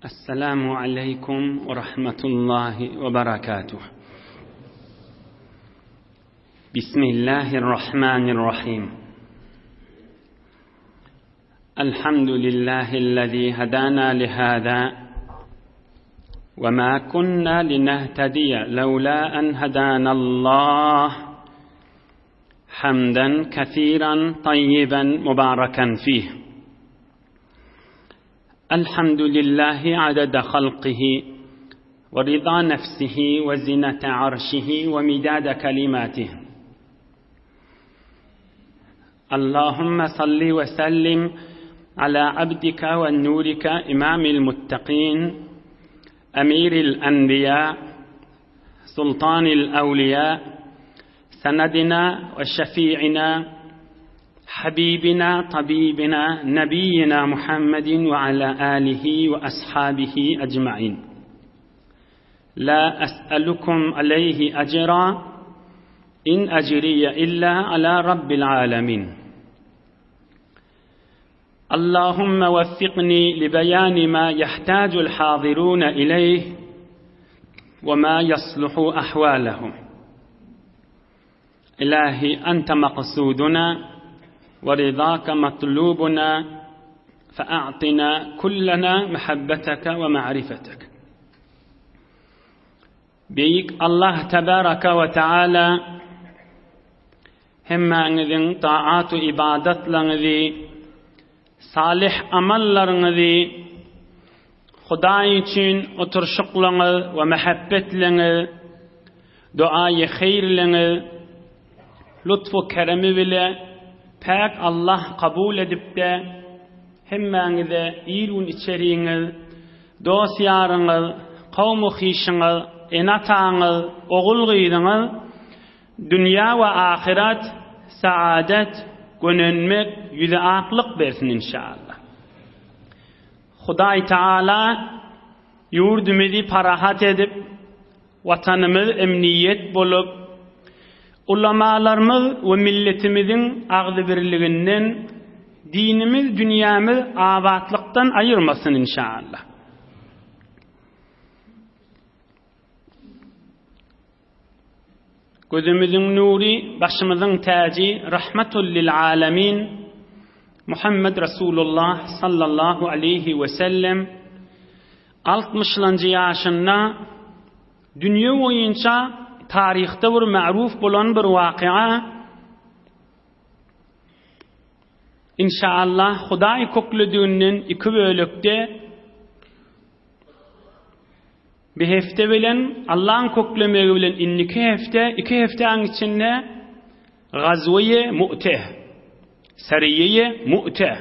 Esselamu aleýkum we rahmetullahi we barakatuh. Bismillahirrahmanirrahim. Elhamdülillahi'llezî hedâna lihâzâ ve mâ kunnâ linehtediye lewlâ en hedânallah. Hamden kesiran tayyiben mubaraken fih. الحمد لله عدد خلقه ورضا نفسه وزنة عرشه ومداد كلماته اللهم صل وسلم على عبدك ونورك إمام المتقين أمير الأنبياء سلطان الأولياء سندنا وشفيعنا حبيبنا طبيبنا نبينا محمد وعلى آله وأصحابه أجمعين لا أسألكم عليه أجرا إن أجري إلا على رب العالمين اللهم وفقني لبيان ما يحتاج الحاضرون إليه وما يصلح أحوالهم إلهي أنت مقصودنا ورضاك مطلوبنا فأعطنا كلنا محبتك ومعرفتك Beýik Allah tebaraka we taala hemmäňiziň taat-u ybadatlaryňyzy, salyh amallaryňyzy Hudaý üçin oturyşyklaryňyz we mähebbetleňiz, duaýy heýrleňiz lutfu keremi bile päk Allah kabul edipde hemmäňize il-gün içeriňiz Dost-ýaryňyz, kowmy-hyşyňyz, ene-ataňyz, ogul-gyzyňyz dünýä we ahyret saadet, gönenmek, ýüzi aklyk bersin inşallah. Hudaý Taala ýurdumyzy parahat edip, Watanymyz emniýet bolup, ulamalarymyz we milletimiziň agzybirliginden dinimiz, dünýämiz abatlykdan aýyrmasyn inşallah. Gözümiziň nury, başymyzyň täji, rahmatul lil alamin Muhammed Rasulullah sallallahu aleýhi we sellem altmyşlanjy ýaşynda dünýe boýunça taryhda bir ma'ruf bolan bir waky'a İnşallah Hudaý köklediginden iki bölekde Bir hepde bilen Allaň köklemegi bilen indiki hepde, iki hepdäň içinde Gazweýe Mu'te, Sariýeýe Mu'te.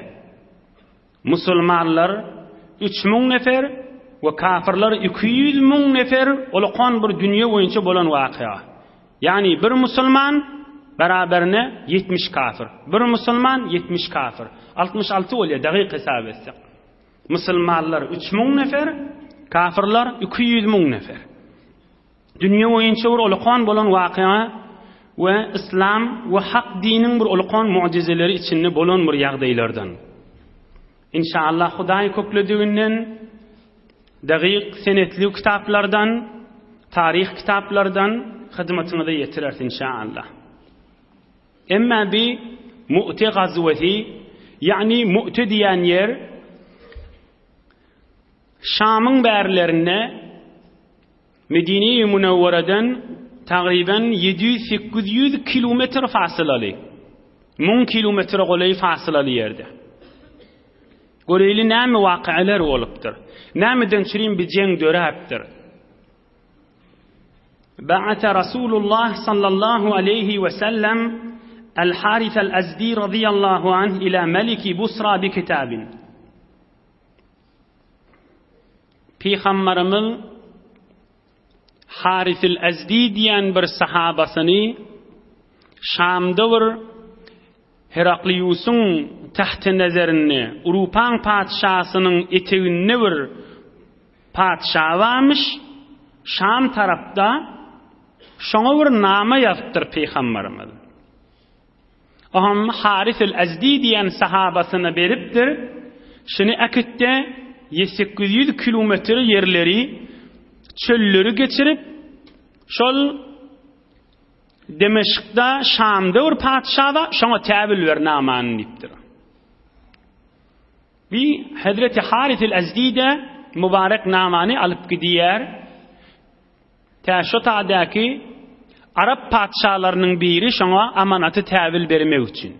Musulmanlar 3000 nefer we kafirler 200 müň nefer ulakan bir dünýe boýunça bolan wakyýa. Ýagny bir musulman beraberine 70 kafir. Bir musulman 70 kafir. 66 bolýar dagyk hesap etsek. Musulmanlar 3000 nefer, kafirler 200 müň nefer. Dünýe boýunça bir ulakan bolan wakyýa we yslam we hak diniň bir ulakan mujizeleri içinde bolan bir ýagdaýlardan. Inşallah Hudaý köklediginden dagyk senetli kitaplardan, taryh kitaplardan hyzmatyňyza ýetireris inşallah. Emma bi Mu'te gazwesi, ýagny Mu'te diýen ýer Şamyň bärlerinde Medine-i Münewwereden tagryban 700-800 kilometr fasylaly, 1000 kilometre golaý fasylaly ýerde. Göreýli näme wakalar bolupdyr? Nämeden çürim bir jeň döräpdir? Ba'ata Rasulullah sallallahu aleýhi we sellem El-Haris el-Azdi radiyallahu anh ila Maliki Busra bi kitabin. Pygamberimiz Haris el-Azdi diýen bir sahabasyny Şamda bir Herakliusyň tahti nezerinde, Urupaň patyşasynyň eteginde bir Patyşa barmyş, Şam tarapda, şoňa bir nama ýazypdyr pygamberimiz. Oňam Haris el-Ezdi diýen sahabasyna beripdir, şuny äkit-de, 800 kilometr ýerleri, çölleri geçirip, şol Demeşkda, Şamda bir patyşa bar, şoňa täwil ber namany diýipdir. Bi Hezreti Harisül Ezdi-de mübarek namany alyp gidýär. Tä şo tadäki arap patyşalarynyň biri şoňa amanaty täwil bermek üçin.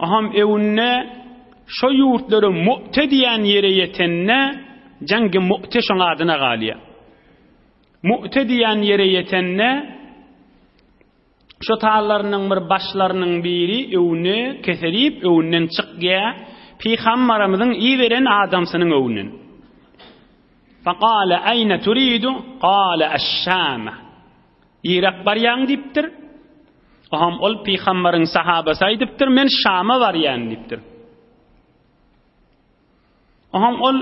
Aham öwünde şo ýurtlara Mu'te diýen ýere ýetende, jeňgi Mu'te şoň adyna galýar. Mu'te diýen ýere ýetende, şo tallarynyň bir başlarynyň biri öwüne keselip, öwünden çykýar, Pygambarymyzyň iberen adamsynyň öwünden. Fekale eýne turidu? Kale eş-Şame. Yrak barýaň diýipdir. Oham ol pygambaryň sahabasy aýdypdyr, men Şama barýan diýipdir. Oham ol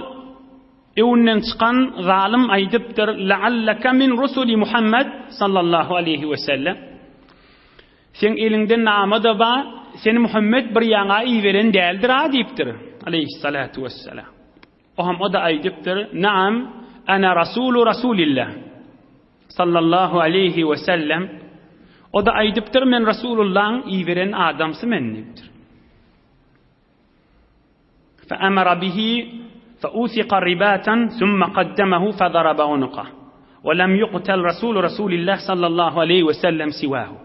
öwünden çykan zalym aýdypdyr, La'allaka min rusuli Muhammed sallallahu aleyhi we sellem. Seň eliňde nama-da bar, seni Muhammed bir ýaňa iberen däldir-a diýipdir, aleyhissalatu wesselam. Oham o-da aýdypdyr, Naam, ana rasulu rasulillah. Sallallahu aleýhi we sellem. O-da aýdypdyr, men Rasulullahyň iberen adamsy men diýipdir. Fe amara bihi fe usiqa ribatan summa qaddamahu fe daraba unuqa. Ve lem yuqtal rasulu rasulillah sallallahu aleýhi we sellem siwahu.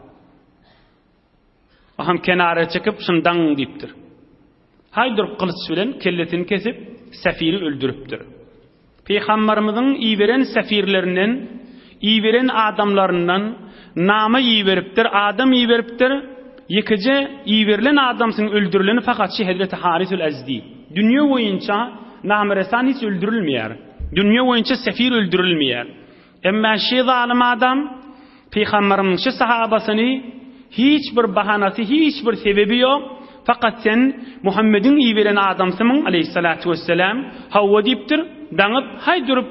Aham kenara çekip, şuny daňyň diýipdir. Haý durup gylyç bilen kellesini kesip, sefiri öldüripdir. Pygambarymyzyň iberen sefirlerinden, iberen adamlaryndan nama iberipdir, adam iberipdir. Ýekeje iberilen adamsyň öldürileni fakat şi Hezreti Harisül Ezdi. Dünýe boýunça nameresan hiç öldürilmeýär. Dünýe boýunça sefir öldürilmeýär. Emma şi zalym adam Pygamberimiň şu sahabasyny hiç bir bahanasy, hiç bir sebebi ýok, fakat sen Muhammediň iberen adamsymyň, aleýhissalatu wesselam, hawa diýipdir, daňyp, haý durup,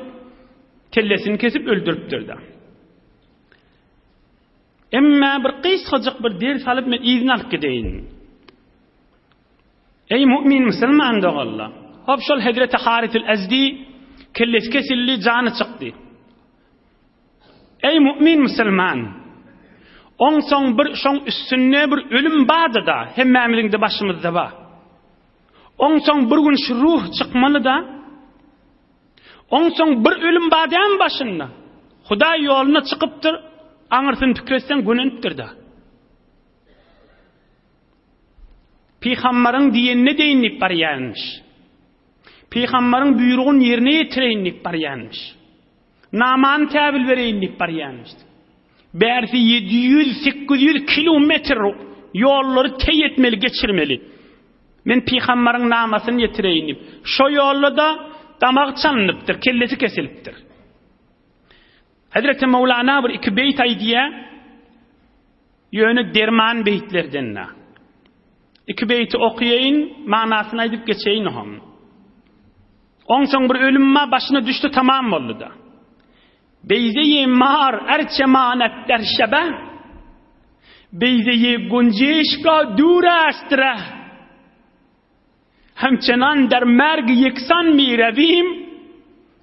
kellesini kesip öldüripdir-de. Emma bir gysgajyk bir ders alyp men yzyna alyp gideýin. Eý mu'min musulman doganlar! Hop şol Hezreti Harisül Ezdi kellesi kesildi, jany çykdy. Eý mu'min musulman! Onsoň bir şoň üstünde bir ölüm bardy-da, hemmämiziň-de başymyzda bar. Onsoň bir gün şu ruh çykmaly-da. Onsoň bir ölüm bar dämi başynda? Hudaý ýoluna çykypdyr, aňyrsyny pikir etseň gönenipdir-de. Pygambaryň diýenine deýin diýip barýarmyş. Pygambaryň buýrugyny ýerine ýetireýin diýip barýarmyş. Namany täwil bereýin diýip barýarmyş. Bärsi 700-800 kilometr ýollary teý etmeli, geçirmeli. Men pygambaryň namasyny ýetireýin diýip. Şo ýolda-da damagy çalynypdyr, kellesi kesilipdir. Hezreti Mewlana bir iki beýt aýdýar. Ýöne derman beýtlerden-dä. Iki beýti okaýaýyn, manysyny aýdyp geçeýin oňam. Onsoň bir ölüm bar, başyna düşdi, tamam boldy-da. Beýzeýi mar erçe manet der şebe, Beýzeýi gunjeşka dür astra. Hemçenan der merg ýeksan mirewim,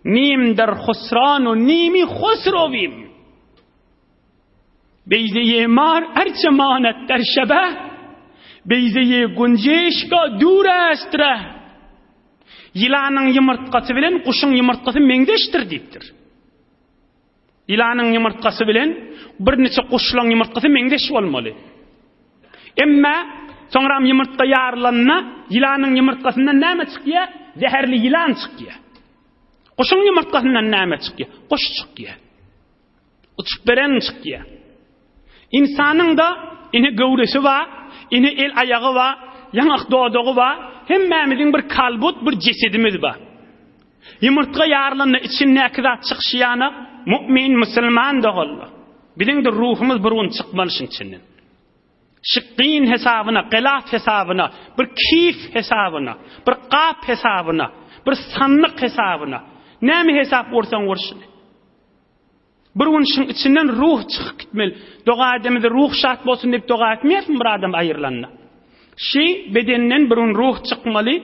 Nim der husran u nimi husrowim. Beýzeýe mar erçe manet der şebe, Beýzeýe gunjeşka dür astra. Ýylanyň ýumurtgasy bilen guşuň ýumurtgasy meňzeşdir diýipdir. Ýylanyň ýumurtgasy bilen birniçe guşlaň ýumurtgasy meňzeş bolmaly. Emma soňram ýumurtga ýarylanda ýylanyň ýumurtgasyndan näme çykýar? Zäherli ýylan çykýar. Guşuň ýumurtgasyndan näme çykýar? Guş çykýar. Uçup beren çykýar. Ynsanyň-da ine göwresi bar, ine el-aýagy bar, ýaňak dodagy bar, hemmämiziň bir kalbut, bir jesedimiz bar. Ýumurtga ýarylanda içindäki zat çykyşy ýana, mu'min, musulman doganlar, biziň-de ruhumyz bir gün çykmaly şuň içinden. Şykgyn hesabyna, gelaf hesabyna, bir kif hesabyna, bir gap hesabyna, bir sandyk hesabyna, näme hesap ursaň ur şuny. Bir gün şuň içinden ruh çykyp gitmeli. Doga edemizde ruh şat bolsun diýip doga etmeýärismi bir adam aýrylanda? Şi bedenden bir gün ruh çykmaly.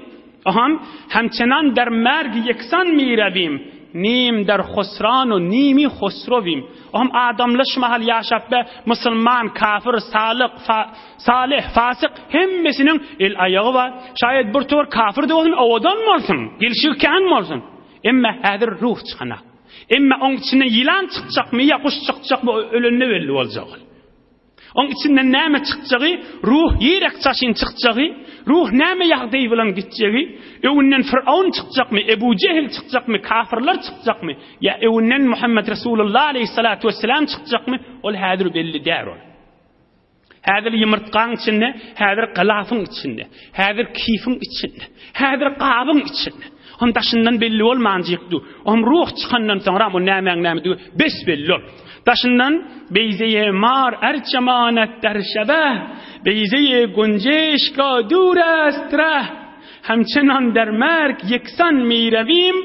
Oham, Hemçenan der merg ýeksan mirewim, nim der husran u nimi husrowim. Oham adamlar şu mahal ýaşap be, musulman, kafir, salyk, fa, salyh, fasyk hemmesiniň el aýagy bar. Şaýat bir towar kafir-de bolsun, owadan bolsun, gelşigi kän bolsun. Emme häzir ruh çykanak. Emme oň içinden ýylan çykjakmy ýa guş çykjakmy ölende belli boljak ol. Oň içinden näme çykjagy, ruh ýerek çaşyn çykjagy, ruh näme ýagdaý bilen gitjegi, öňünden Fyrawn çykjakmy, Ebu Jehil çykjakmy, kafyrlar çykjakmy, ýa öňünden Muhammet Resulullah aleýhissalatu wesselam çykjakmy, ol häzir belli däl ol. Häzir ýumurtgaň içinde, häzir gylafyň içinde, häzir kifiň içinde, häzir gabyň içinde. Oň daşyndan belli bolmanjyk dur. Oň ruh çykandan soňra o nämäň nämedigi bes-belli ol. Daşyndan Beýzeýe mar ärçe manet der şebeh, Beýzeýe gunjeş ka dur est reh, Hemçenan der merg ýeksan mirewim,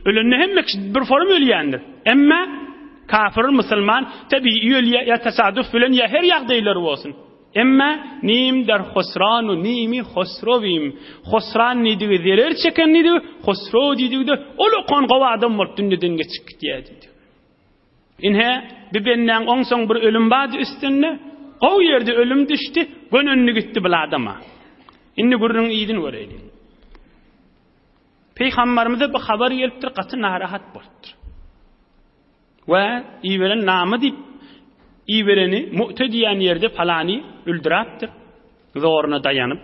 Ölende hemme kişi bir forum ölýändir. Emme kafir, musulman tebigy ölýär ýa tesadüf bilen ýa her ýagdaýlary bolsun. Emme nim der husranu nimi husrowim. Husran diýdigi zerer çeken diýdigi, husrow diýdigi-de ol okan gowy adam bolup dünýeden geçip gidýär diýdi. Ine, bi bendäň oňsoň bir ölüm bardy üstünde, gowy ýerde ölüm düşdi, gönenli gitdi bil adama. Indi gürrüň yzyny göreýliň. Pygamberimize bu habar gelipdir, gaty narahat bolupdyr. We iberen namy diýip ibereni Mu'te diýen ýerde palany öldürapdyr, zoruna daýanyp.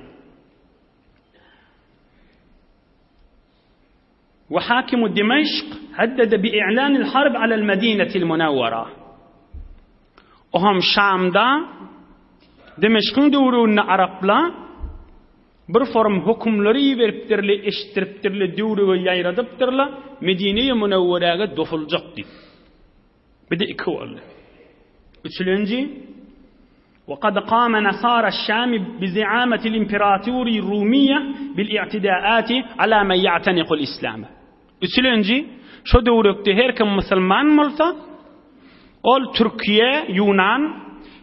We hakimu Dimeşk haddede bi i'lanil harb alel Medinetil Munawwara. Oham Şamda Dimeşkiň döwründe arapla bir forum hökümleri iberipdirli, eşitdiripdirli, döwrüge ýaýradypdyrla, Medine-i Munawwaraga dosuljak diýip. Bir de iki boldy. Üçülenji وقد قام نصارى الشام بزعامة الإمبراطور الرومية بالاعتداءات على من يعتنق الإسلام. Üçülenji, şo döwrekde her kim musulman bolsa, ol Türkiýe, Ýunan,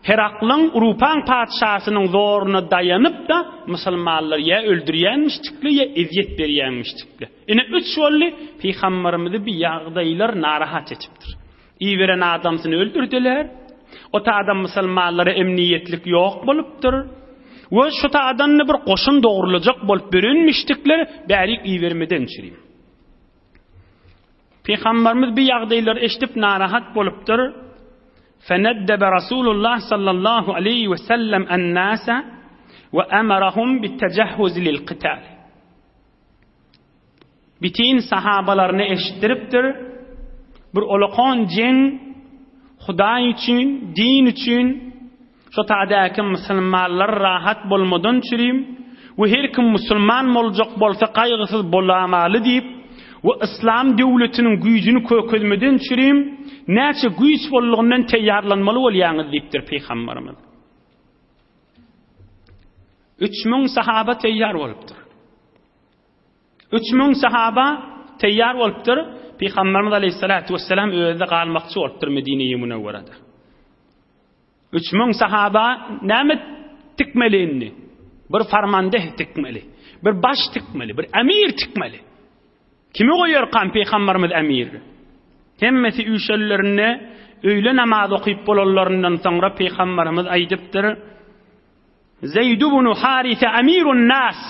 Heraklyň, Urupaň patyşasynyň zoruna daýanyp-da, musulmanlary ýa öldürýänmişdikle, ýa ezýet berýänmişdikle. Ine üç boldy, Pygamberimizi bi ýagdaýlar narahat etipdir. Iberen adamsyny öldürdiler. O taýdan musulmanlara emniýetlik ýok bolupdyr. We şu taýdan-da bir goşun dogrulajak bolup bürenmişdikler, bärik ibermeden çürim. Pygamberimiz bu ýagdaýlary eşidip narahat bolupdyr. Feneddebe Rasulullah sallallahu aleýhi we sellem en-nasa we emerahum bit-tejehhuz lil-qital. Bütin sahabalaryna eşitdiripdir, Bir olakan jeň Hudaý üçin, din üçin, şo tadäki musulmanlar rahat bolmadan çürim we her kim musulman boljak bolsa gaýgysyz bolamaly diýip we yslam döwletiniň güýjüni kökezmeden çürim näçe güýç bollugyndan teýýarlanmaly bolýaňyz diýipdir pygambarymyz. 3000 sahaba teýýar bolupdyr. 3000 sahaba teýýar bolupdyr. Pygamberimiz aleyhissalatu vesselam özi-de galmakçy bolupdyr Medine-i Münewwerede. 3000 sahaba näme tikmeli indi? Bir farmandeh tikmeli, bir baş tikmeli, bir emir tikmeli. Kimi goýarkam Pygamberimiz emir? Hemmesi üýşenlerinde öýle namaz okyp bolanlaryndan soňra Pygamberimiz aýdypdyr: Zeýd ibn Harise emirun nas.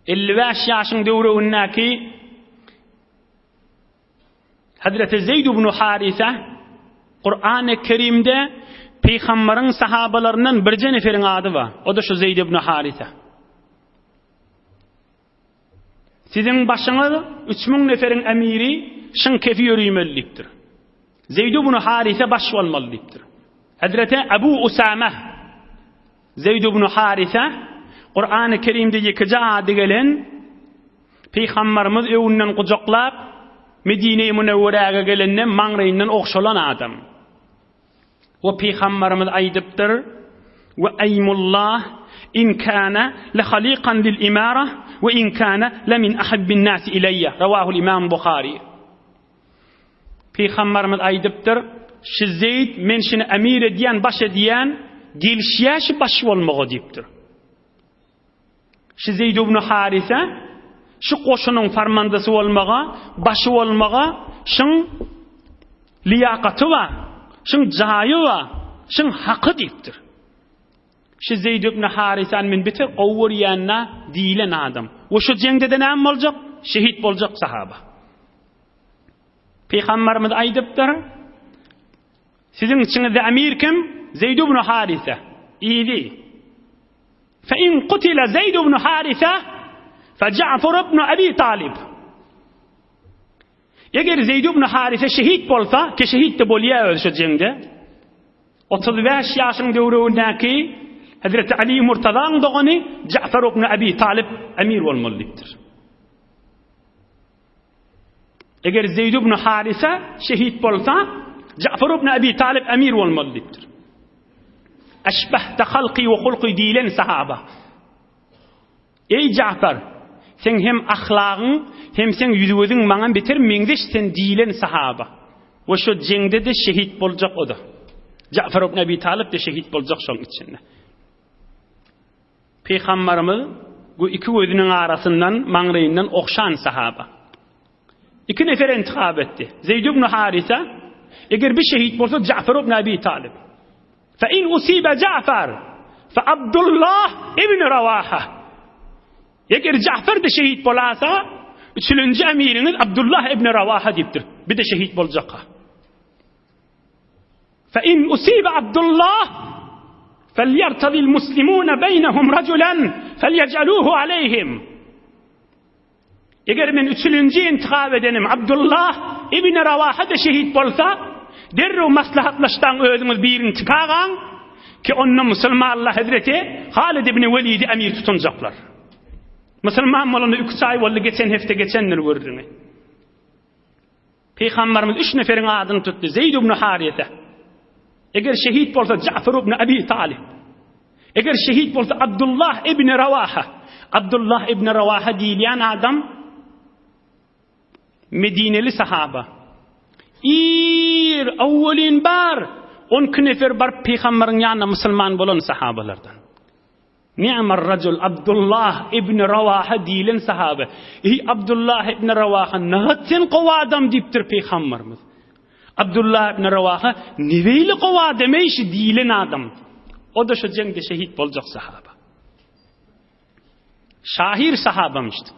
55 ýaşyň döwründäki Hazreti Zeýd ibn Harise Kur'an-ı Kerimde Peygamberin sahabalaryndan birje neferiň ady bar. O da şu Zeýd ibn Harise. Siziň başyňyz 3000 neferiň emiri şyň kefi ýörüýmeli diýipdir. Zeýd ibn Harise baş bolmaly diýipdir. Hazreti Abu Usama Zeýd ibn Harise Kur'an-ı Kerimde ýekeje ady gelen Pygamberimiz öwünden gujaklap Medine-i Münewweräge gelende maňraýyndan ogşalan adam. We Pygamberimiz aýdypdyr, We aýmullah in kana le halikan lil imara we in kana le min ahabbin nasi ileýe. Rawahul Imam Buhari. Pygamberimiz aýdypdyr, Şu Zeýd men şini emir edýän, baş edýän, gelişýär şu baş bolmaga diýipdir. Şu Zeýd ibn Harise şu goşunyň farmandasy bolmaga, başy bolmaga şyň liýakaty bar, şyň jaýy bar, şyň haky diýipdir. Şu Zeýd ibn Harisany men beter gowy görýän-dä diýlen adam. We şu jeňde-de näme boljak? Şehit boljak sahaba. Pygamberimiz aýdypdyr, Siziň içiňizde emir kim? Zeýd ibn Harise. Idi. Fe in kutila Zeýd ibn Harise fe Ja'far ibn Abi Talib. Eger Zeýd ibn Harise şehit bolsa, ki şehit de bolýar özi şu jeňde. 35 ýaşyň döwründäki Hazreti Ali Murtazaň dogany Ja'far ibn Abi Talib emir bolmaly diýipdir. Eger Zeýd ibn Harisa şehit bolsa, Ja'far ibn Abi Talib emir bolmaly diýipdir. Eşbehte halky we hulky diýlen sahaba. Eý Ja'far, seň hem ahlagyň, hem seň ýüz-gözüň maňa beter meňzeş sen diýlen sahaba. We şo jeňde-de şehit boljak o-da. Ja'far ibn Abi Talib de şehit boljak şoň içinde. Pygambarymyz bu iki gözüniň arasyndan, maňlaýyndan ogşan sahaba. Iki nefer intihap etdi. Zeýd ibn Harisa, eger bir şehit bolsa Ja'far ibn Abi Talib. Fe in usibe Ja'far, fe Abdullah ibn Rawaha. Eger Ja'far da şehit bolasa, üçülenji emiriňiz Abdullah ibn Rawaha diýipdir. Bir de şehit boljak. Fe in usibe Abdullah felyertadil muslimune beynehum raculen felyec'aluhu aleyhim. Eger men üçülinji intihap edenim Abdullah ibn Rawaha da şehit bolsa, derrew maslahatlaşdaň özüňiz birini tykagaň ki onda musulmanlar Hazreti Halid ibn Welidi emir tutunjaklar. Musulman bolanda 3 aý boldy, geçen hepde geçendir gürrüňi. Pygamberimiz üç neferiň adyny tutdy, Zeýd ibn Harise. Eger şehit bolsa Ja'far ibn Abi Talib. Eger şehit bolsa Abdullah ibn Rawaha. Abdullah ibn Rawaha diýilýän adam Medineli sahaba. Ir awwalin bar 12 nefer baryp pygamberiň ýanyna musulman bolan sahabalardan. Ni'mar rajul Abdullah ibn Rawaha diýlen sahabe. Eý Abdullah ibn Rawaha, nagat sen gowy adam diýipdir pygamberimiz. Abdullah ibn Rawaha ne beýle gowy adam eý şi diýlen adam. O da şu jeňde şehit boljak sahaba. Şahyr sahabamyşdy.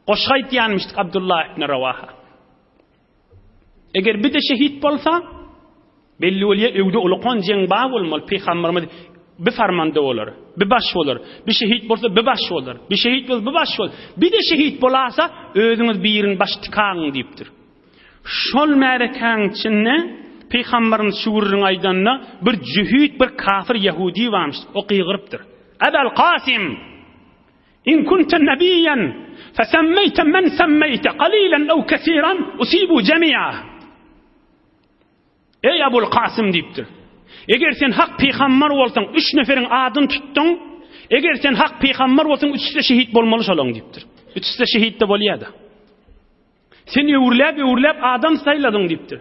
Goşgy aýtýanmyşdy Abdullah ibn Rawaha. Eger bir-de şehit bolsa, belli bolýar, öwde ulukan jeň bar bolmaly, pygamberimiz bir farmanda bolar, bir baş bolar. Bir şehit bolsa, bir baş bolar. Bir şehit bolsa, bir baş bolar. Bir-de şehit bolasa, özüňiz birini baş tikaň diýipdir. Şol märekäň içinde pygamberimiz şu gürrüňi aýdanda bir jöhit, bir kafir ýehudi barmyş, o gygyrypdyr. Ebel Kasym! In kunte nebiýen fesemmeýte men semmeýte kalilen ew kesiran usibu jemia. Eý Abul Kasym diýipdir. Eger sen hak pygamber bolsaň, üç neferiň adyny tutduň, eger sen hak pygamber bolsaň, üçüsi-de şehit bolmaly şolaň diýipdir. Üçüsi-de şehit-de bolýar-da. Sen öwrüläp-öwrüläp adam saýladyň diýipdir.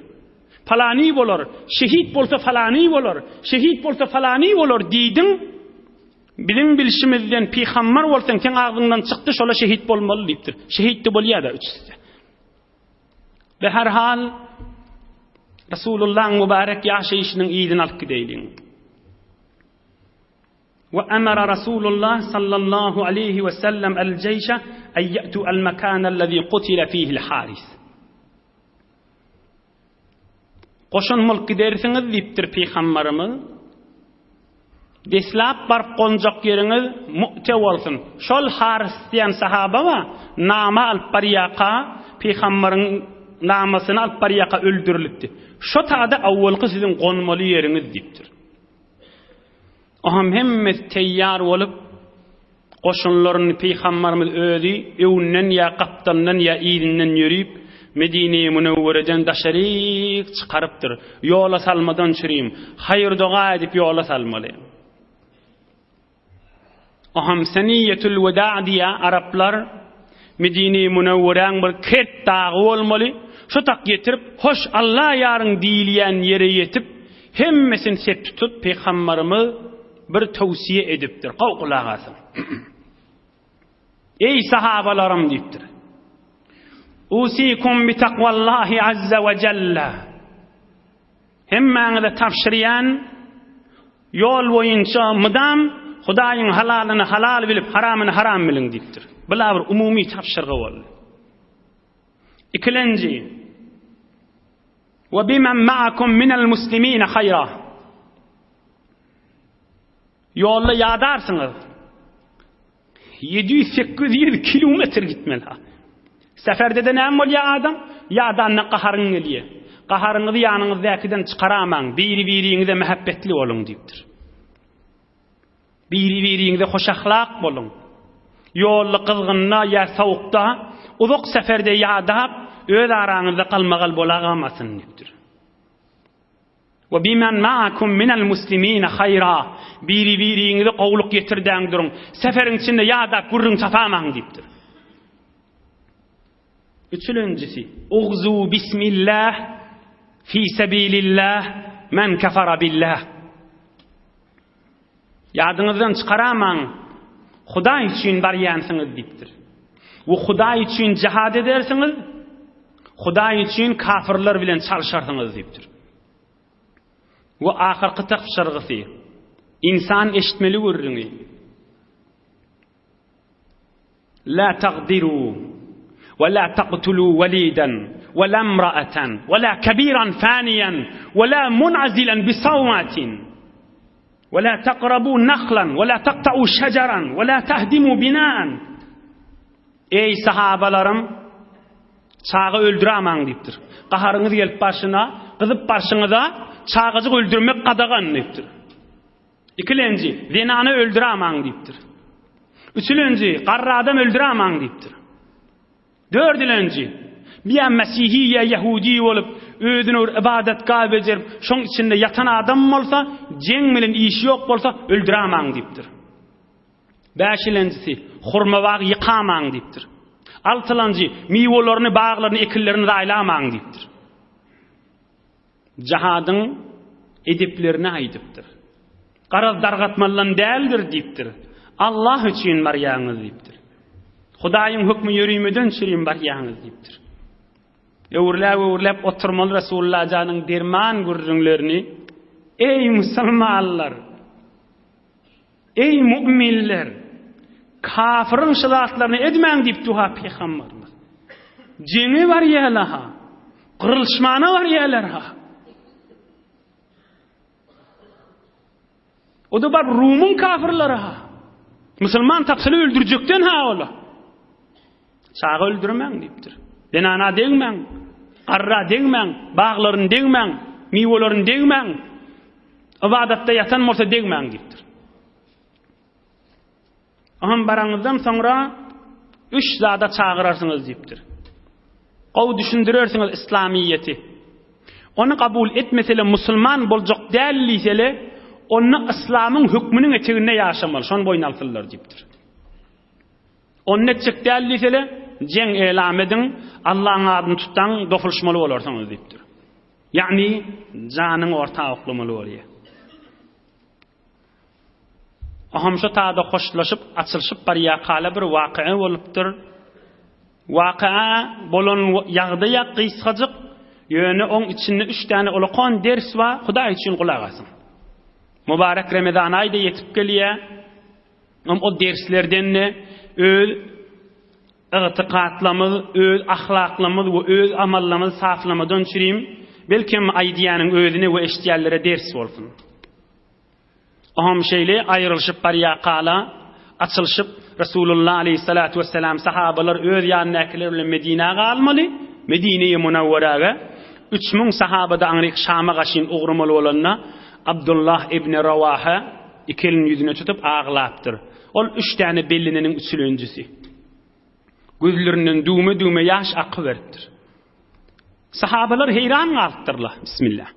Palany bolar, şehit bolsa falany bolar, şehit bolsa falany bolar diýdiň. Biziň bilşimizden pygamber bolsaň, seň agzyňdan çykdy, şola şehit bolmaly diýipdir. Şehit-de bolýar-da üçüsi-de. Be her hal Resulullahyň mübarek ýaşaýşynyň yzyny alyp gideýliň. We emara Rasulullah sallallahu aleýhi we sellem el-jeýşe en ýe'tu el-mekânellezî kutile fîhil-Haris. Goşun bolup gidersiňiz diýipdir pygamberimiz. Deslap baryp gonjak ýeriňiz Mu'te bolsun. Şol Haris diýen sahaba bar, nama alyp barýarka, pygamberiň namasyny alyp barýarka öldürilipdi. Şo tada awwalky siziň gonmaly ýeriňiz diýipdir. Oňam hemmesi teýýar bolup, goşunlaryny pygambarymyz özi öňünden ýa gapdalyndan ýa yzyndan ýörüp, Medine-i Münewwereden daşaryk çykarypdyr. Ýola salmadan çürim, haýyr-doga edip ýola salmaly. Oňam Seniýetül Weda diýýär araplar, Medine-i Münewweräň bir kert dagy bolmaly, şo tak ýetirip, hoş Alla ýaryň diýilýän ýere ýetip, hemmesini sep tutup, pygambarymyz bir towsiýe edipdir. Gowy gulak asyň. Eý sahabalarym diýipdir. Usikum bi takwallahi azza we jalla. Hemmäňize tabşyrýan ýol boýunça mydam Hudaýyň halalyny halal bilip, haramyny haram biliň diýipdir. Bula bir umumy tabşyrgy boldy. Ikilenji Wa bimen ma'akum minel muslimina haýra. Ýolda ýadarsyňyz. 700-800 kilometr gitmeli. Seferde-de näme bolýar adam? Ýadanda gaharyň gelýär. Gaharyňyzy ýanyňyzdäkiden çykaramaň, biri-biriňize mähebbetli boluň diýipdir. Biri-biriňize hoşahlak boluň. Ýolda gyzgynda ýa sowukda uzak seferde ýadap, öz araňyzda galmagal bolagamasyn diýipdir. We bimen ma'akum minel muslimine haýra, biri-biriňize gowulyk ýetirdäň duruň, seferiň içinde ýadap gürrüň tapamaň diýipdir. Üçülenjisi, Ugzu bismillah fi sebilillah men kefara billah. Ýadyňyzdan çykaramaň, Hudaý üçin barýansyňyz diýipdir. We Hudaý üçin jihad edersiňiz, Hudaý üçin kafirler bilen çalşarsyňyz diýipdir. We ahyrky tabşyrgysy, ynsan eşitmeli gürrüňi. La tagdiru we la taqtulu walidan we la imra'atan we la kebiran faniyan we la mun'azilan bi sawmatin we la taqrabu nahlan we la taqta'u şejeran we la tahdimu bina'an Eý sahabalarym çaga öldüramaň diýipdir. Gaharyňyz gelip başyna, gyzyp barşyňyza çagajyk öldürmek gadagan diýipdir. Ikilenji, zenany öldüramaň diýipdir. Üçülenji, garry adam öldüramaň diýipdir. Dördülenji, bir mesihi ýa ýahudi bolup, özüne bir ybadatgah bejerip, şoň içinde ýatan adam bolsa, jeň bilen işi ýok bolsa, öldüramaň diýipdir. Bäşilenjisi, hurma bag ýykamaň diýipdir. Altylanjy, miwelerini, baglaryny, ekinlerini zaýlamaň diýipdir. Jahadyň edeplerini aýdypdyr. Garaz dargatmalydan däldir diýipdir. Allah üçin barýaňyz diýipdir. Hudaýyň hökmi ýörimeden çürim barýaňyz diýipdir. Öwürläp-öwürläp oturmaly Resulullah janyň derman gürrüňlerini Eý musulmanlar! Eý mu'minler! Kafyryň şu zatlaryny edmäň diýip duha pygamberimiz. Jeňe barýarlar-ha. Gyrylşmana barýarlar-ha. O da bar Rumyň kafirleri-ha. Musulman tapsana öldürjekden-ha ola. Çaga öldürmäň diýipdir. Zenana degmäň, garra degmäň, baglaryny degmäň, miwelerini degmäň. Ybadatda ýatan bolsa degmäň diýipdir. Oňam baraňyzdan soňra üç zada çagyrarsyňyz diýipdir. Gowy düşündirersiňiz islamyýeti. Ony kabul etmesele musulman boljak däl diýsele, onda yslamyň hökmüniň eteginde ýaşamaly, şony boýun alsynlar diýipdir. Ony etjek däl diýsele, jeň elam ediň, Allaň adyny tutsaň, dokulyşmaly bolarsyňyz diýipdir. Ýagny janyňy orta oklamaly bolýar. Aham şo tada hoşlaşyp, açylyşyp barýarkala bir waky'a bolupdyr. Waky'a bolan ýagdaýa gysgajyk, ýöne oň içinde üç däne ulakan ders bar, Hudaý üçin gulak asyň. Mübarek Remezan aýy-da ýetip gelýär. Hem o derslerden-de öz ygtykatlarymyz, öz ahlaklarymyz we öz amallarymyzy saflamadan çürim, belkem aýdýanyň özüne we eşidýänlere ders bolsun. Oňam şeýle aýrylyşyp barýarkala, açylyşyp, Resulullah aleýhissalatu wesselam sahabalar öz ýanyndakylar bilen Medinä galmaly, Medine-i Munawwaraga 3000 sahaba-da aňryk Şama gaşyn ugramaly bolanda, Abdullah ibn Rawaha iki elini ýüzüne tutup aglapdyr. Ol üç däne belleneniň üçülenjisi. Gözlerinden düwme-düwme ýaş akyberipdir. Sahabalar heýran galypdyrlar. Bismillah.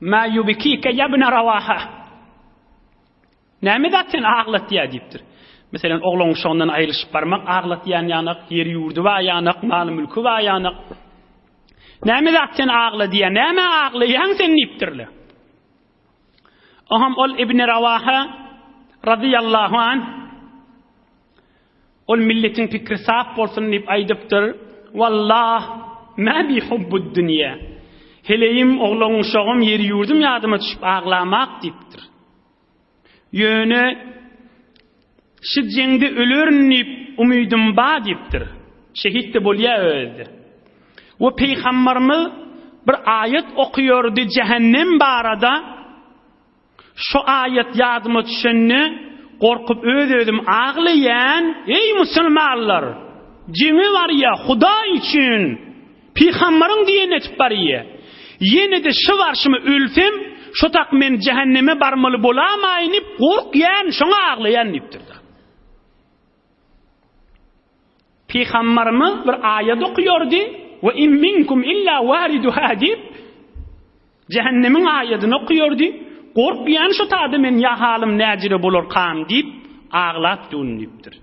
Ma yubkika ya ibn Rawaha. Näme zat seni aglatýar diýipdir. Meselem, oglan uşagyndan aýrylyşyp barmak aglatýan ýanak, ýeri-ýurdy bar ýanak, maly-mülki bar ýanak. Näme zat seni agladýar? Nämä aglaýaň sen diýipdirler. Oňam ol Ibn Rawaha. Razyýallahu anh ol milletiň pikri sap bolsun diýip aýdypdyr, Wallah, mä bi hubbud dünýä. Heleýim, oglan-uşagym, ýeri-ýurdum ýadyma düşüp aglamak diýipdir. Ýöne şu jeňde ölerin diýip umydym bar diýipdir. Şehit-de bolýar özi-de. We pygambarymyz bir aýat okaýardy jähennem barada. Şu aýat ýadyma düşende, gorkup öz-özüm aglaýan, Eý, musulmanlar! Jeňe barýa, Hudaý üçin! Pygambaryň diýenini etip barýa. Ýene-de şu barşyma ölsem, şo tak men jähenneme barmaly bolamaýyn diýip gorkýan, şoňa aglaýan diýipdir-de. Pygambarymyz bir aýat okaýardy, Ve in minkum illa wariduha diýip, jähennemiň aýadyny okaýardy. Gorkýan şo tada men ýa halym näjire bolarkam diýip, aglap dun diýipdir.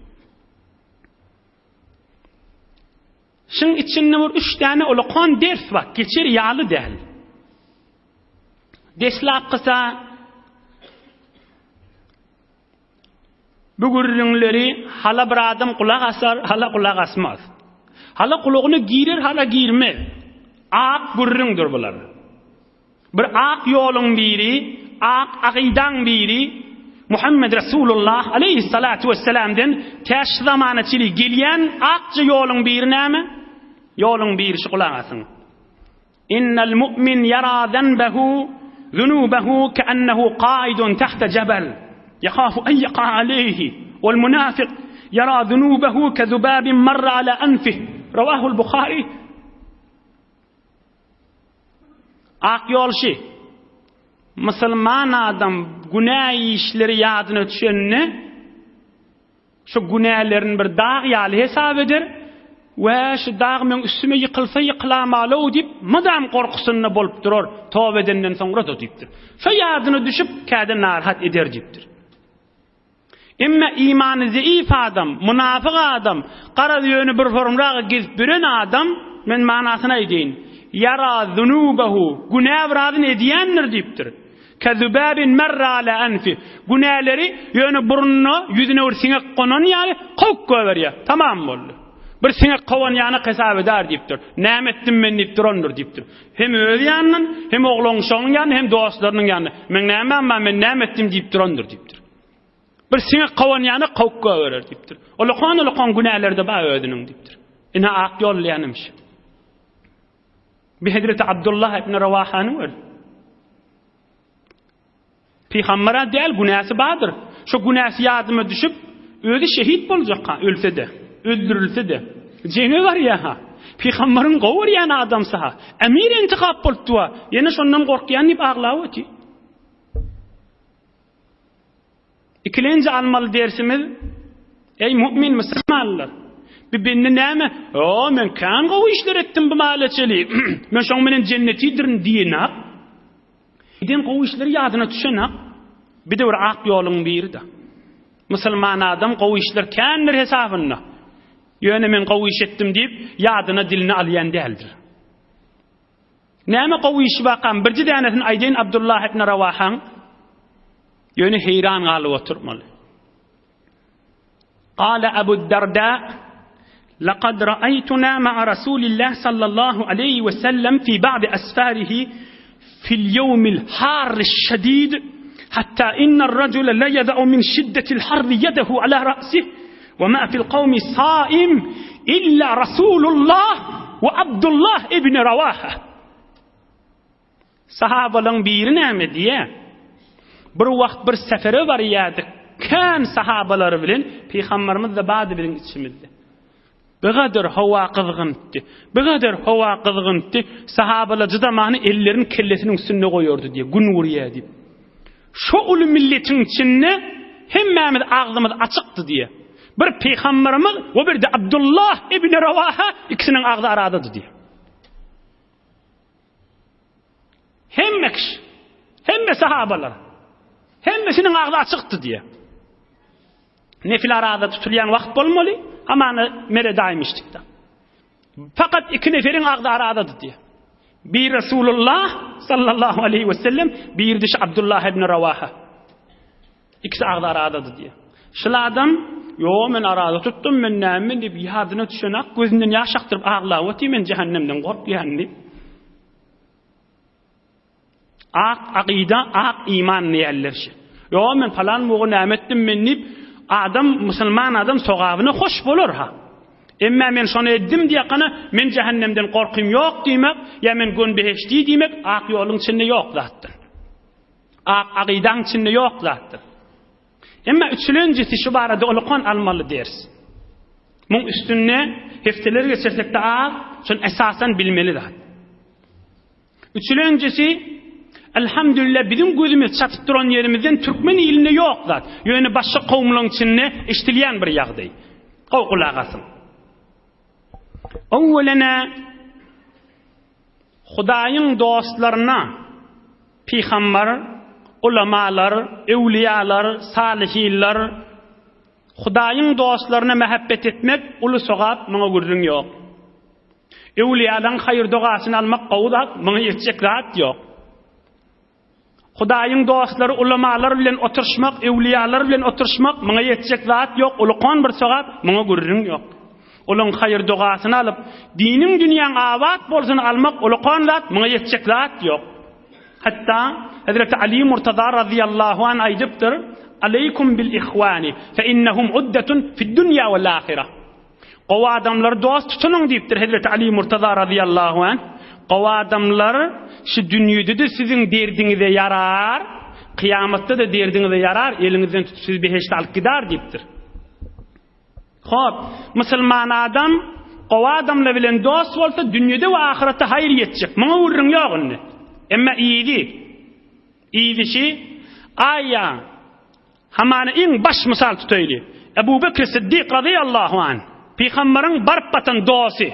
Şuň içinde bir üç däne ulakan ders bar, geçer ýaly däl. Deslapkysa Bu gürrüňleri hala bir adam gulak asar, hala gulak asmaz. Hala gulagyna girer, hala girmez. Ak gürrüňdir bular. Bir ak ýoluň biri, ak akydaň biri Muhammed Resulullah aleyhissalatu vesselamden tä şu zamana çenli gelýän akja ýoluň biri näme? Ýoluň biri şu gulak asyň. Innel mu'min ýara zenbehu zunubehu ke'ennehu kaidun tahta jebel ýehafu en ýeka aleyhi wal munafik ýara zunubehu kezubabin marra ala enfih Rawahul Buhari Ak ýol şi Musulman adam günä işleri ýadyna düşende Şu günälerini bir dag ýaly hesap eder we şu dag meň üstüme ýykylsa ýykylamalow diýip, mydam gorkusynda bolup durar, toba edenden soňra-da diýipdir. Şo ýadyna düşüp, käde narahat eder diýipdir. Emma imany zeýif adam, mynafyk adam, garaz ýöne bir forumraga gezip ýören adam, men manasyny aýdaýyn, ýara zunubahu, günä birazyny edýändir diýipdir. Kezubabin merra ala enfi. Günäleri ýöne burnuna, ýüzüne bir siňek gonan ýaly kowup goýberýär. Tamam boldy. Bir siňek kowan ýanak hesap eder diýipdir. Näme etdim men diýip durandyr diýipdir. Hem öz ýanyndan, hem oglan-uşagynyň ýanynda, hem dostlarynyň ýanynda. Meň nämäm bar, men näme etdim diýip durandyr diýipdir. Bir siňek kowan ýanak kowup goýberer diýipdir. Ulakan-ulakan günäleri-de bar özüniň diýipdir. Ine ak ýol diýenimş. Bir hezreti Abdullah ibn Rawahanyň özi. Pygambere däl günäsi bardyr. Şo günäsi ýadyma düşüp, özi şehit boljakka, ölse-de, öldürilse-de, jeňe barýa-ha. Pygamberiň gowy görýän adamsy-ha. Emir intihap bolupdy-wa. Ýene şondan gorkýan diýip aglap otyr. Ikilenji almaly dersimiz, Eý mu'min musulmanlar! Bir bende näme, O, men kän gowy işler etdim bu mahala çeli, men şoň bilen jennetidirin diýenak. Eden gowy işleri ýadyna düşenak. Bir-de bir ak ýoluň biri-de. Musulman adam gowy işler kändir hesabynda. Ýöne men gowy iş etdim diýip, ýadyna diline alýan däldir. Näme gowy işi barkam, birji dänesini aýdaýyn Abdullah ibn Rawahaň. Ýöne heýran galyp oturmaly. Gala Abu Darda Laqad ra'aytuna ma'a Rasulillah sallallahu aleyhi we sellem fi ba'd asfarihi fil yawmil harri şedid hatta inna ar-rajula la yada'u min şiddetil harri yedehu ala ra'sihi we ma fil kawmi saim illa Rasulullah we Abdullah ibn Rawaha. Sahabalaryň biri näme diýýär? Bir wagt bir sefere barýardyk, kän sahabalary bilen Pygamberimiz-de bardy biziň içimizde. Bigadyr howa gyzgyndy. Bigadyr howa gyzgyndy. Sahabalar jydamany ellerini kellesiniň üstünde goýardy diýýär, gün urýar diýip. Şo uly milletiň içinde hemmämiz agzymyz açykdy diýýär. Bir Pygamberimiz we bir-de Abdullah ibn Rawaha ikisiniň agzy aradady diýýär. Hemme kişi, hemme sahabalar, hemmesiniň agzy açykdy diýýär. Nefil araza tutulýan wagt bolmaly, hamana mere daýym içdikde. Fakat iki neferiň agzy arazady diýýär. Bir Resulullah sallallahu aleyhi ve sellem, bir dişi Abdullah ibn Rawaha. Ikisi agzy arazady diýýär. Şul adam, Ýo, men araza tutdum, men näme men diýip, ýadyna düşenak, gözünden ýaş akdyryp aglap otyr, men jähennemden gorkýan diýip. Ak akyda, ak iman diýerler şi. Ýo, men palan mugy näme etdim men diýip, adam, musulman adam sogabyna hoş bolar ha. Emma men şony etdim diýakana, men jähennemden gorkym ýok diýmek, ýa men gön behişdi diýmek ak ýoluň içinde ýok zatdyr. Ak akydaň içinde ýok zatdyr. Emma üçülenjisi şu barada ulukan almaly ders. Muň üstünde hepdeler geçirsek-de az, şony esasan bilmeli zat. Üçülenjisi, Elhamdülillah biziň gözümiz çatyp duran ýerimizden türkmen ilinde ýok zat. Ýöne başga kowumlaryň içinde eşdilýän bir ýagdaý. Gowy gulak asyň. Owwelene Hudaýyň dostlaryna pygambar, ulamalar, öwliýalar, salyhinler Hudaýyň dostlaryna mähebbet etmek uly sogap, muňa gürrüň ýok. Öwliýalaň haýyr-dogasyny almak gowy zat, muňa ýetjek zat ýok. Hudaýyň dostlary ulamalar bilen oturyşmak, öwliýalar bilen oturyşmak, muňa ýetjek zat ýok, ulukan bir sogap, muňa gürrüň ýok. Olaň haýyr-dogasyny alyp, diniň dünýäň abat bolsun almak ulukan zat, muňa ýetjek zat ýok. Hatda Hezreti Ali Murtaza razyýallahu anh aýdypdyr, Aleýkum bil ihwani, fe innehum uddetun fid dünýä wel ahire. Gowy adamlary dost tutunyň diýipdir Hezreti Ali Murtaza razyýallahu anh. Gowy adamlar şu dünýede-de siziň derdiňize ýarar, kyýamatda-da derdiňize ýarar, eliňizden tutup sizi behişde alyp gidar diýipdir. Hop, musulman adam gowy adamlar bilen dost bolsa dünýede we ahyretde haýyr ýetjek. Muňa gürrüň ýok indi. Emma yzy, yzy şi, aýa, Hamana iň baş mysal tutaýly. Ebu Bekr Siddik razyýallahu anh, pygamberiň baryp batan dosty,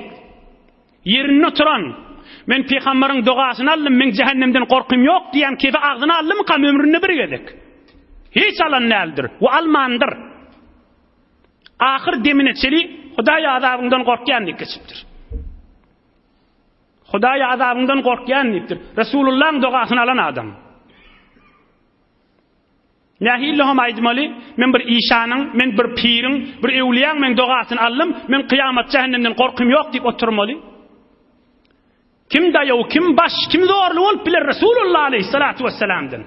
ýerinde oturan, Men pygamberiň dogasyny aldym, meň jähennemden gorkym ýok diýen kefi agzyna aldymykam ömründe bir gezek? Hiç alan däldir we almandyr. Ahyr demine çeli Hudaý azabyňdan gorkýan diýip geçipdir. Hudaý azabyňdan gorkýan diýipdir. Resulullahyň dogasyny alan adam. Nähili hem aýdmaly, men bir işanyň, men bir piriň, bir öwlüýäň men dogasyny aldym, men kyýamat jähennemden gorkym ýok diýip oturmaly. Kim daýaw, kim baş, kim zorly bolup biler Resulullah aleyhissalatu vesselamdan.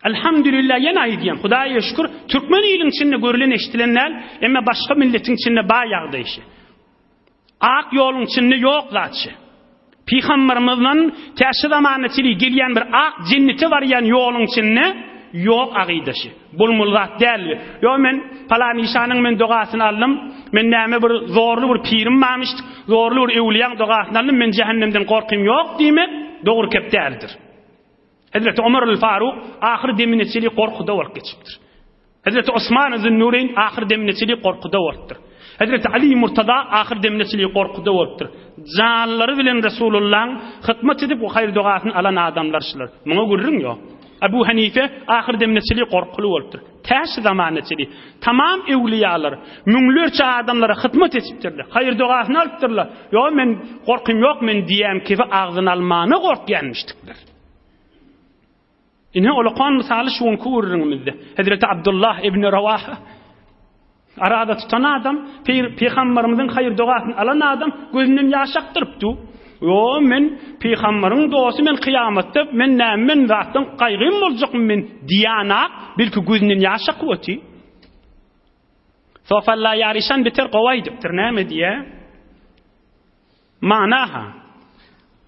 Elhamdülillah ýene aýdýan, Hudaýa şükür, türkmen iliň içinde görülen eşdilen däl, emma başga milletiň içinde bar ýagdaý şi. Ak ýoluň içinde ýok zat şi. Pygambermizden tä şu zamana çenli gelýän bir ak jennete barýan ýoluň içinde ýok agyda şi. Bolmaly zat däl. Ýo men palan işanyň men dogasyny aldym. Men näme bir zorly bir pirim barmyş, zorly bir öwliýaň dogasyny aldym, men jähennemden gorkym ýok diýmek dogry kep däldir. Hezreti Omar el-Faruk ahyr demine çenli gorkuda bolup geçipdir. Hezreti Osman Zünnureýn ahyr demine çenli gorkuda bolupdyr. Hezreti Ali Murtaza ahyr demine çenli gorkuda bolupdyr. Janlary bilen Resulullahyň hyzmat edip we haýyr dogasyny alan adamlar şular. Muňa gürrüň ýok. Abu Hanife ahyr demine çenli gorkuly bolupdyr. Tä şu zamana çenli tamam öwliýalar müňlerçe adamlara hyzmat edipdirler. Haýyr dogasyny alypdyrlar. Ýok men gorkym ýok men diýen kefi agzyna almana gorkýanmyşdyklar. Ine olakan mysaly şu günki gürrüňimizde. Hezreti Abdullah ibn Rawaha arada tutan adam, pygamberimiziň haýyr dogasyny alan adam gözünden ýaş akdyrypdy. Ýo, men pygamberiň dosty, men kyýamatda men näme men zatdan gaýgym boljakmy men diýänak, belki gözünden ýaş akyp oty. Sofalla ýaryşan beter gowy aýdypdyr, näme diýä? Manaha,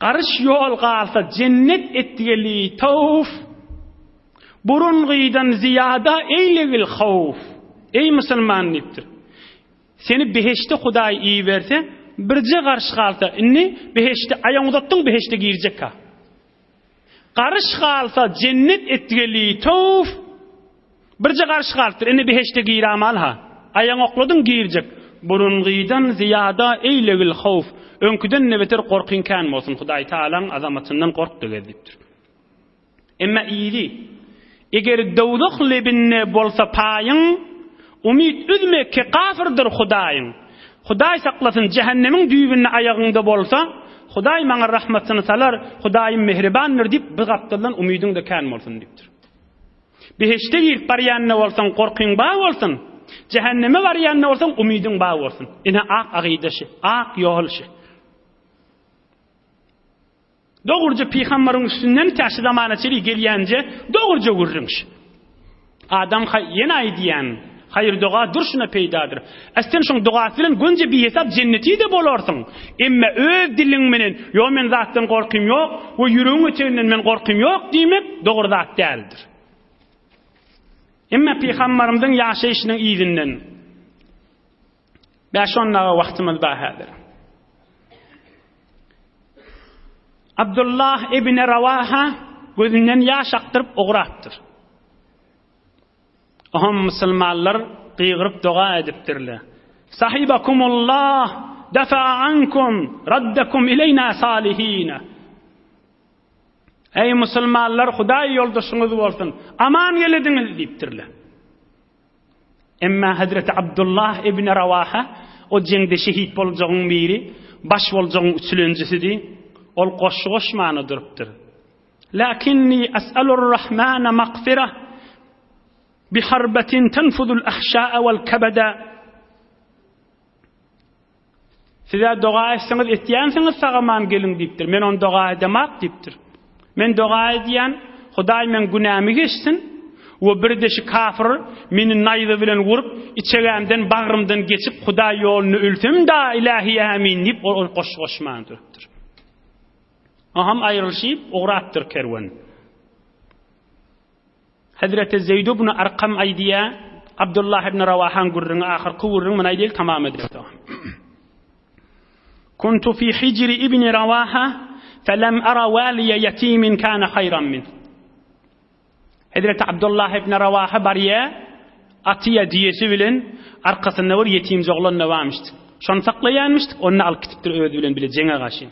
Garyş ýol galsa jennet etgeli tawf, Burungydan zyýada eýlegil howf. Eý musulman diýipdir. Seni behişde Hudaý iberse, birje garyş galsa, indi behişde aýagyňy uzatdyň behişde girjek-ha. Garyş galsa jennet etgeli towf. Birje garyş galypdyr, indi behişde giramal-ha. Aýagyňy okladyň girjek. Burungydan zyýada eýlegil howf. Öňküden-de beter gorkyň kän bolsun, Hudaý Tagalaň azamatyndan gork-da gez diýipdir. Emma yzy, Eger dowzah lebinde bolsa paýyň, Umyt üzme ki gafyrdyr Hudaýyň. Hudaý saklasyn, jähennemiň düýbünde aýagyňda bolsa, Hudaý maňa rahmatyny salar, Hudaýym mähribandyr diýip, bir gapdaldan umydyň-da kän bolsun diýipdir. Behişde girip barýan-da bolsaň, gorkyň bar bolsun. Jähenneme barýan-da bolsaň, umydyň bar bolsun. Ine ak agyda şi, ak ýol şi. Dogruja pygambaryň üstünden tä şu zamana çenli gelýänje dogruja gürrüň şi. Adam ýene aýdýan, haýyr doga durşuna peýdadyr. Ästen şoň dogasy bilen gönje bihesap jenneti-de bolarsyň. Emme öz diliň menen, ýo men zatdan gorkym ýok we ýüregiň öteginden men gorkym ýok diýmek dogry zat däldir. Emme pygambarymyzyň ýaşaýşynyň yzyndan bäş-on daga wagtymyz bar häzir. Abdullah ibn Rawaha gözünden ýaş akdyryp ugrapdyr. Oňa musulmanlar gygyryp doga edipdirler. Sahibakumullah dafa'a ankum raddakum ileýna salihina. Eý musulmanlar, Hudaý ýoldaşyňyz bolsun, aman gelediňiz diýipdirler. Emma Hezreti Abdullah ibn Rawaha o jeňde şehit boljagyň biri, baş boljagyň üçülenjisidi. Ol goşgy goşmana durupdyr. Lakinni es'alur Rahmana magfirah bi harbatin tenfuzul ahşa'a wal kabada. Siz-ä doga etseňiz etýänsiňiz sag-aman geliň diýipdir. Men ony doga edemak diýipdir. Men doga edýän, Hudaý meň günämi geçsin we birde şu kafir meni naýza bilen urup, içegämden, bagrymdan geçip Hudaý ýolunda ölsem da ilähi ämin diýip ol goşgy goşman durupdyr. Aham aýrylyşyp ugrapdyr kerwen. Hezreti Zeýd ibn Arkam aýdýar, Abdullah ibn Rawahaň gürrüňi ahyrky gürrüň, muny aýdaýyl tamam ederis. Kuntu fi hijri ibn Rawaha felem ara waliya yatimin kana hayran min. Hezreti Abdullah ibn Rawaha barýar, atyýa diýesi bilen arkasynda bir ýetimje oglan da barmyşdy. Şony saklaýanmyşdyk, ony alyp gitipdir özi bilen bile jeňe garşy.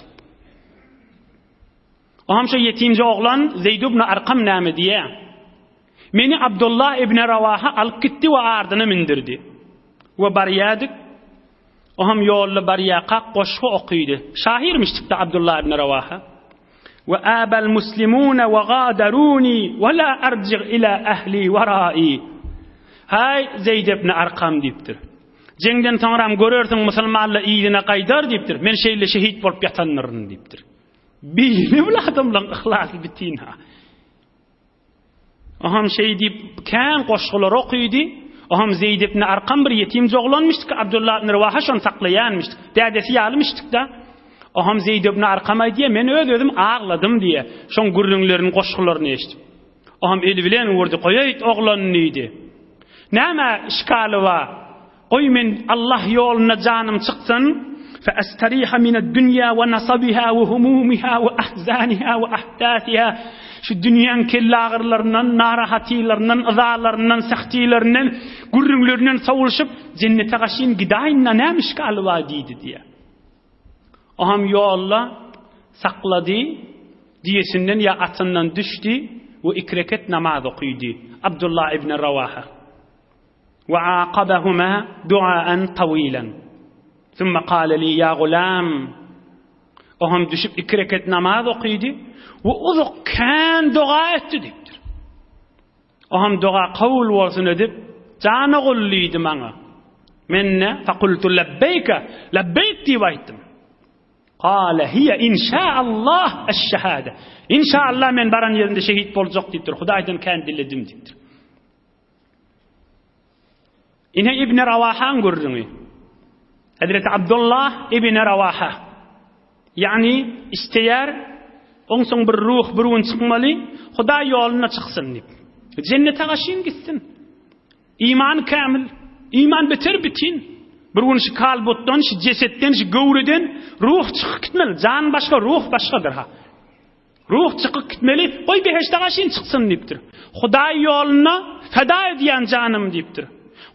Oňam şo ýetimje oglan Zeýd ibn Arkam näme diýýär? Meni Abdullah ibn Rawaha alyp gitdi we ardyna mündürdi. We barýardyk. Oňam ýolda barýarkak goşgy okydy. Şahyrmyşdykda Abdullah ibn Rawaha. We abal muslimuna we gadaruni we la arji ila ahli warai. Haý Zeýd ibn Arkam diýipdir. Jeňden soňram görersiň musulmanlar yzyna gaýdar diýipdir. Men şeýle şehit bolup ýatandyryn diýipdir. Beýle bir adamlaryň yhlasy bitin-ha. Oham şeý diýip kän goşgular okydy. Oham Zeýd ibn Arkam bir ýetimje oglanmyşdyk, Abdullah ibn Rawaha şony saklaýanmyşdyk. Dädesi ýalymyşdyk-da. Oham Zeýd ibn Arkam aýdýar, men öz-özüm agladym diýýär. Şoň gürrüňlerini, goşgularyny eşidip. Oham eli bilen urdy, goýaýt oglanyny diýdi. Näme işgali bar? Goý men Allah ýolunda janym çyksyn, fe esteriha mined dünýä we nasabiha we humumiha we ahzaniha we ahdasiha, şu dünýäň kelleagyrylaryndan, narahatylaryndan, yzalaryndan, sahtilerinden, gürrüňlerinden sowulyşyp, jennete gaşyn gidaýyn-da näme işgali bar diýdi diýýär. Oham ýolda saklady, düýesinden ýa atyndan düşdi we iki reket namaz okydy. Abdullah ibn Rawaha. Wa aqabahuma duaan tawilan. Summa kale li ya gulam. Oham düşüp iki reket namaz okydy we uzak kän doga etdi diýipdir. Oham doga kabul bolsun edip, jan ogul diýdi maňa. Men ne fakultu labbeýke, labbeýk diýip aýtdym. Kale hiýe inşaallah eş-şehade. İnşaallah men baran ýerimde şehit boljak diýipdir. Hudaýdan kän diledim diýipdir. Ine Ibn Rawahaň gürrüňi. Hezreti Abdullah Ibn Rawaha. Ýagny isleýär, onsoň bir ruh bir gün çykmaly, Hudaý ýoluna çyksyn diýip. Jennete gaşyn gitsin. Iman kämil, iman beter bitin. Bir gün şu kalbutdan, şu jesetden, şu göwreden ruh çykyp gitmeli. Jan başga, ruh başgadyr ha. Ruh çykyp gitmeli, goý behişde gaşyn çyksyn diýipdir. Hudaý ýolunda feda edýän janymy diýipdir.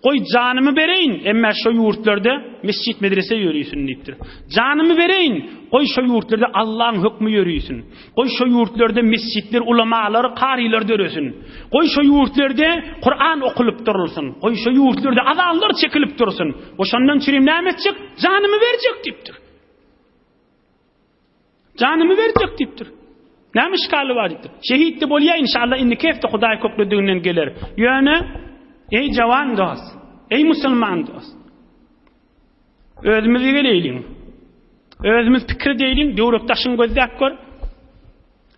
Goý janymy bereýin, emma şo ýurtlarda mesjit medrese ýörisin diýipdir. Janymy bereýin, goý şo ýurtlarda Allaň hökmi ýörisin. Goý şo ýurtlarda mesjitler, ulamalar, karylar döresin. Goý şo ýurtlarda Kuran okulyp durulsyn. Goý şo ýurtlarda azanlar çekilip dursun. We şondan çürim näme etjek? Janymy berjek diýipdir. Janymy berjek diýipdir. Näme işgali bar diýipdir. Şehit-de bolýar inşallah indiki hepde Hudaý köklediginden geler. Ýöne eý jawan dost, eý musulman dost. Özümiz geleýliň. Özümiz pikir edeýliň, döwrek daşyň gözläp gör.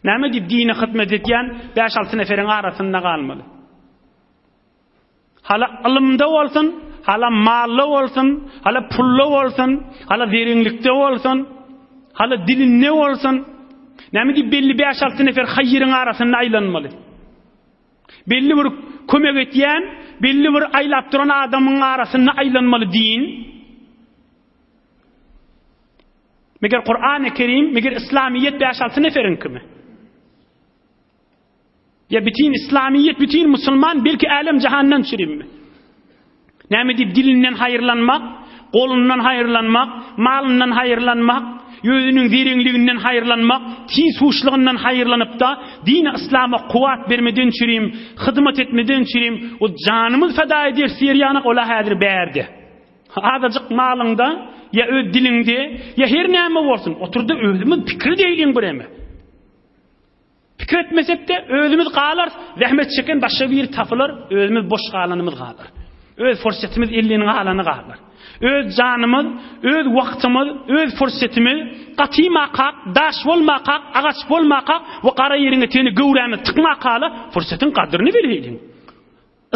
Näme diýip dine hyzmat edýän 5-6 neferiň arasynda galmaly. Hala ylymda bolsun, hala malda bolsun, hala pulda bolsun, hala zereňlikde bolsun, hala dilinde bolsun. Näme diýip belli 5-6 nefer haýyryň arasynda aýlanmaly. Belli bir kömek etýän, belli bir aýlap duran adamyň arasynda aýlanmaly din. Meger Kur'an-ı Kerim, meger İslamiyet 5-6 neferiňkimi? Ýa bütin İslamiyet, bütin musulman belki älem jahandan çürimmi? Näme diýip dilinden haýyrlanmak, golundan haýyrlanmak, malyndan haýyrlanmak, özüniň zereňliginden haýyrlanmak, tiz huşlugyndan haýyrlanypda dini yslama kuwwat bermeden çürim, hyzmat etmeden çürim, o janymyz feda ederis diýer ýanak ola häzir bärde. Azajyk malyňda ýa öz diliňde ýa her näme bolsun, oturda özümiz pikir edeýliň bireme. Pikir etmesek-de, özümiz galarys, zähmet çeken başga biri tapylar, özümiz boş galanymyz galar. Öz fursatymyz elden galany galar. Öz janymyz, öz wagtymyz, öz fursatymyz gatymakak, daş bolmakak, agaç bolmakak we gara ýeriň etegine göwrämiz tykmakala fursatyň gadyryny bileliň.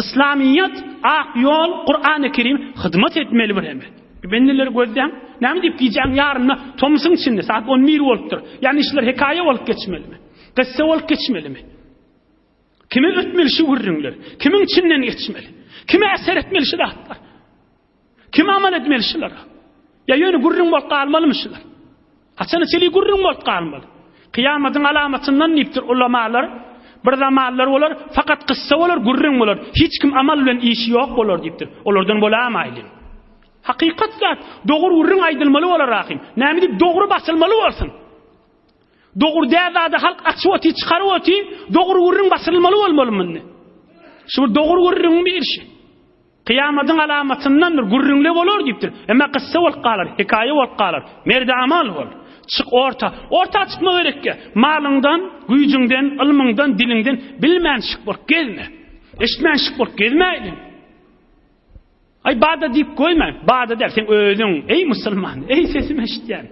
Yslamyýet, ak ýol, Kurany Kerim hyzmat etmeli bir hemme. Bendeleri gözläň. Näme diýip gijäň ýarynda tomsuň içinde saat 11 bolupdyr. Ýagny işler hekaýa bolup geçmelimi? Kyssa bolup geçmelimi? Kime ötmeli şu gürrüňler? Kimiň içinden geçmeli? Kime eser etmeli şu zatlar? Kim amal etmeli şulara? Ýa ýöne gürrüň bolup galmalymy şular? Haçana çenli gürrüň bolup galmaly? Kyýamatyň alamatyndan diýipdir ulamalar, bir zamanlar bolar, fakat kyssa bolar, gürrüň bolar. Hiç kim amal bilen işi ýok bolar diýipdir. Olardan bolamaýlyň. Hakykat zat, dogry gürrüň aýdylmaly bolar ahym. Näme diýip dogry basylmaly bolsun? Dogry däl zady halk açyp otyr, çykaryp otyr, dogry gürrüň basylmaly bolmaly muny. Şu bir dogry gürrüňiň bir işi. Kyýamadyň alamatyndandyr, gürrüňli bolar diýipdir. Emma kyssa bolup galar, hekaýa bolup galar. Merdi amal bol. Çyk orta. Orta çykma gerekge. Malyňdan, güýjüňden, ylmyňdan, diliňden bilmän şyk bolup gezme. Eşitmän şyk bolup gezmäýliň. Aý bada diýip goýma. Bada däl, sen özüň, eý musulman, eý sesimi eşitýän.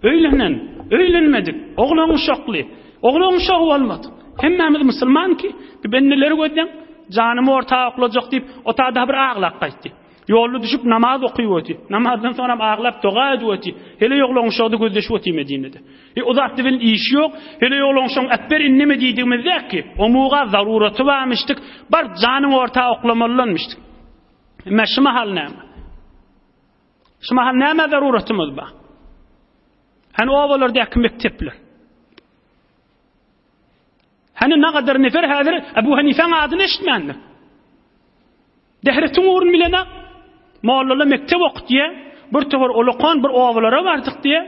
Öýlenen, öýlenmedik, oglan uşakly, oglan uşagy bolmadyk. Hemmämiz musulman ki, bir bendeleri gözleň, janymy orta oklajak diýip, otada bir aglap gaýtdy. Ýolda düşüp namaz okyp oty. Namazdan soňram aglap doga edip oty. Hele oglan uşagda gözleşip oty Medinede. E o zatda bilen işi ýok. Hele oglan uşagyň äpber inneme diýdigimiz ki, omuga zaruraty barmyşdyk. Bar janyň orta oklamalylanmyşdyk. Emma şu mahal näme? Şu mahal nämä zaruratymyz bar? Hani obalardaky mekdepler? Hani nagadar nefer häzir Ebu Hanifäň adyny eşitmändir. Dehretiň ugruny bilenak. Mollalar mekdep okutýar. Bir topar ulakan bir obalara bardyk diýe.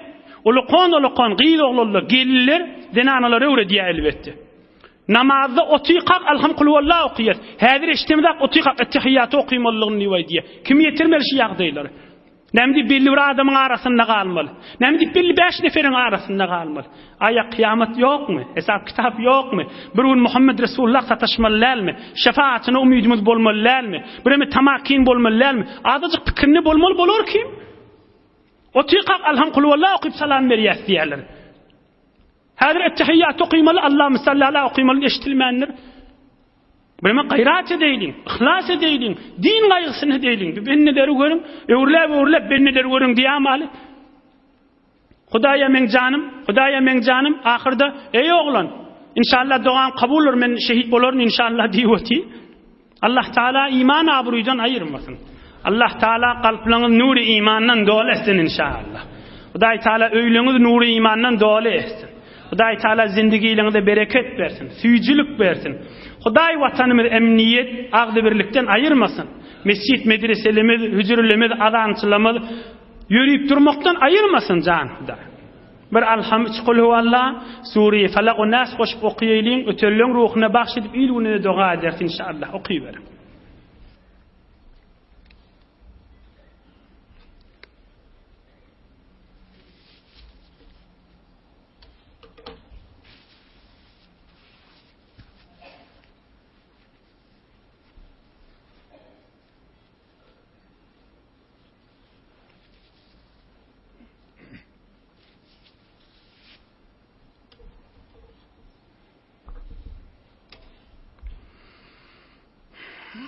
Ulakan ulakan gyz oglanlar, gelinler, zenanalar öwredýär elbetde. Namazda otykak Alham kulwalla okaýas. Häzir eşdemizak otykak Ettehiýaty okymalydygyny diýip aýdýar. Kim ýetirmeli şu ýagdaýlary? Näme diýip belli bir adamyň arasynda galmaly? Näme diýip belli bäş neferiň arasynda galmaly? Aýa kyýamat ýokmy? Hesap kitap ýokmy? Bir gün Muhammed Resulullah sataşmaly dälmi? Şefaatyna umydymyz bolmaly dälmi? Bireme tamakin bolmaly dälmi? Azajyk pikirinde bolmaly bolar kim? Otykak Alham kulwalla okyp salam berýäs diýerler. Häzir Ettehiýýat okymaly, Allahümme salli ala okymaly eşitilmändir. Bireme gaýrat edeýliň, yhlas edeýliň, din gaýgysyny edeýliň. Bir bendeleri görüň, öwrüläp-öwrüläp bendeleri görüň diýämaly. Hudaýa meň janym, Hudaýa meň janym, ahyrda, eý oglan, inşallah dogaň kabul men şehit bolaryn inşallah diýip otyr. Allah Taala iman abruýdan aýyrmasyn. Allah Taala kalplaryňyzy nury imandan doly etsin inşallah. Hudaý Taala öýleriňizi nury imandan doly etsin. Hudaý Taala zindigiliňize bereket bersin, süýjülik bersin. Hudaý watanymyzy emniýet, agzybirlikden aýyrmasyn. Mesjit, medreselerimiz, hüjrelerimiz, azançylarymyz ýörüp durmakdan aýyrmasyn jan Hudaý. Bir Alham, üç Kulhuwalla, Sure-i Falak we Nas goşup okaýalyň, ötenleň ruhuna bagş edip il-gününe doga ederis inşallah. Okyberiň. Subhan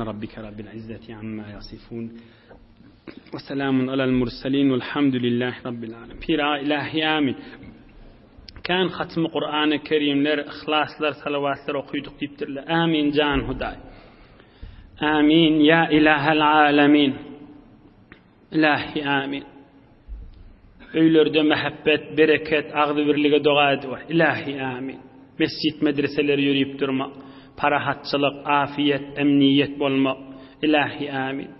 rabbike rabbil izzeti amma yasifun. Ve selamun alel murselin velhamdülillahi rabbil alemin. Pir ilahi amin. Kän hatmy Kur'an-ı Kerimler, ihlaslar, salawatlar okuyduk diýipdirler. Amin jan Hudaý. Amin ya ilahel alemin. Ilahi amin. Öýlerde mähebbet, bereket, agzybirlige doga ediwer. Ilahi amin. Mesjit, medreseler ýörüp durmak, parahatçylyk, afiýet, emniýet bolmak. Ilahi amin.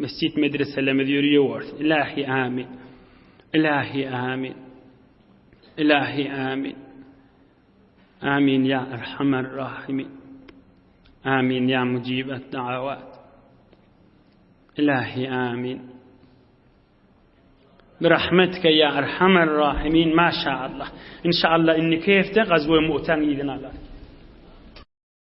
Mesjit, medreselerimiz ýörüýewersin. Ilahi amin. Ilahi amin. Ilahi amin. Amin ya erhamer rahimin. Amin ya mujibet da'avat. Ilahi amin. Birahmetike ya erhamer rahimin. Maşallah. İnşallah indiki hepde Gazwe Mu'taň yzyny alarys.